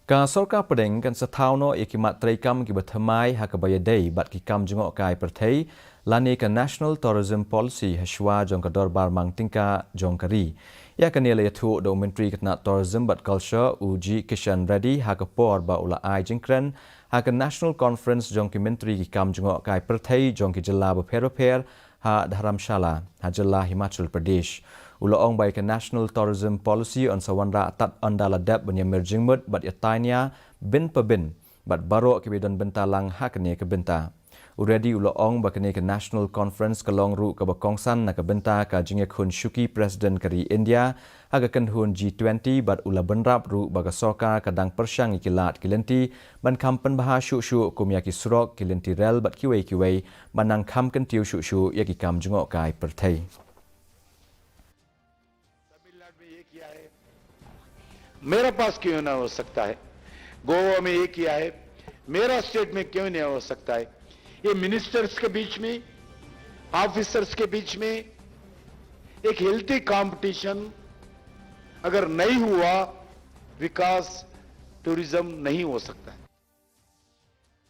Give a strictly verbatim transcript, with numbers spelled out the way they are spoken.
Ka sorkar pdeng kan sa thaw noh ïa ki mat treikam kiba thymmai ha kaba ïadei bad ki kam jngohkai pyrthei lane ka National Tourism Policy hashwa jong ka dorbar mang tyngka jong ka ri. Ïa kane la ïathuh da u Myntri ka tnat Tourism bad Culture, u G Kishan Reddy, ha ka por ba u la ai jingkren ha ka National Conference jong ki Myntri ki kam jngohkai pyrthei jong ki jylla bapher bapher ha Dharamshala, ha jylla Himachal Pradesh. U la ong ba ïa ka National Tourism Policy yn sa wanrah tad ynda la dep ban ïamir jingmut bad ïa tainia bin pa bin bad baroh kiba don bynta lang ha kane ka bynta. U Reddy u la ong ba kane ka National Conference ka long ruh kaba kongsan na ka bynta ka jingïakhun shuki President ka ri India ha ka kynhun G twenty bad u la bynrap ruh ba ka sorkar ka dang pyrshang ïa ki lad ki lynti ban kham pynbha shuh shuh kum ïa ki surok, ki lynti rel bad kiwei kiwei ban nang kham kyntiew shuh shuh ïa ki kam jngohkai pyrthei. तमिलनाडु में ये किया है, मेरा पास क्यों ना हो सकता है? गोवा में ये किया है, मेरा स्टेट में क्यों नहीं हो सकता है? ये मिनिस्टर्स के बीच में, ऑफिसर्स के बीच में एक हेल्थी कंपटीशन अगर नहीं हुआ, विकास, टूरिज्म नहीं हो सकता है।